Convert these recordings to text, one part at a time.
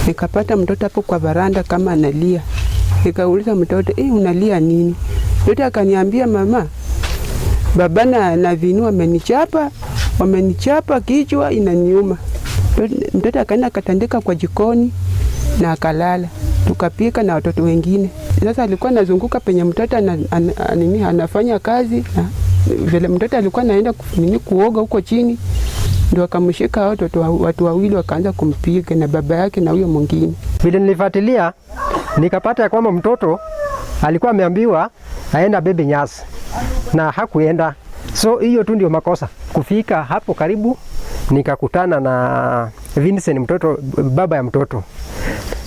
Nikapata mtoto hapo kwa varanda kama analia. Nikauliza mtoto, unalia nini? Mtoto akaniambia, mama, baba na Vinu wamenichapa kichwa inaniuma. Mtoto akaenda akatandika kwa jikoni na akalala. Tukapika na watoto wengine. Sasa alikuwa anazunguka penye mtoto anafanya kazi, na vile mtoto alikuwa anaenda kuoga huko chini, ndio akamshika watoto watu wawili wakaanza kumpiga, na baba yake na huyo mwingine. Vile nilifuatilia nikapata ya kwamba mtoto alikuwa ameambiwa aenda bebe nyasi na hakuenda. So hiyo tu ndio makosa. Kufika hapo karibu nikakutana na Vincent, mtoto baba ya mtoto.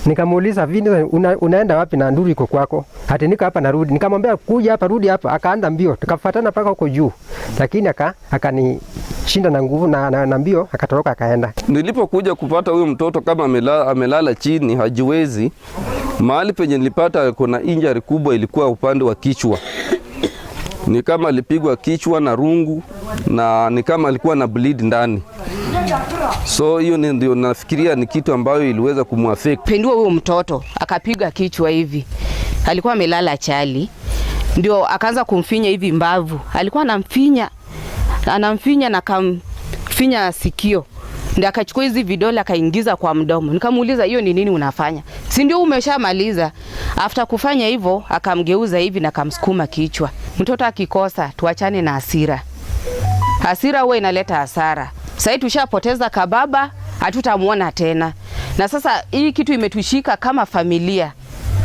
Nikamuuliza, Vincent, unaenda wapi na nduru iko kwako? Ati niko hapa narudi. Nikamwambia kuja hapa, rudi hapa. Akaanza mbio, tukafuatana mpaka huko juu. Lakini akanishinda na nguvu na mbio, akatoroka akaenda. Nilipokuja kupata huyo mtoto kama amelala chini hajiwezi, mahali penye nilipata kuna injury kubwa ilikuwa upande wa kichwa. Ni kama alipigwa kichwa na rungu na ni kama alikuwa na bleed ndani. So hiyo ndio nafikiria ni kitu ambayo iliweza kumuaffect. Pendua huyo mtoto akapiga kichwa hivi. Alikuwa amelala chali. Ndio akaanza kumfinya hivi mbavu. Alikuwa anamfinya na akamfinya sikio. Ndio akachukua hizi vidole akaingiza kwa mdomo. Nikamuuliza hiyo ni nini unafanya? Si ndio umeshamaliza? After kufanya hivyo akamgeuza hivi na akamsukuma kichwa. Mtoto akikosa tuachane na hasira. Hasira huwa inaleta hasara. Sasa tushapoteza kababa, hatutamuona tena. Na sasa hii kitu imetushika kama familia.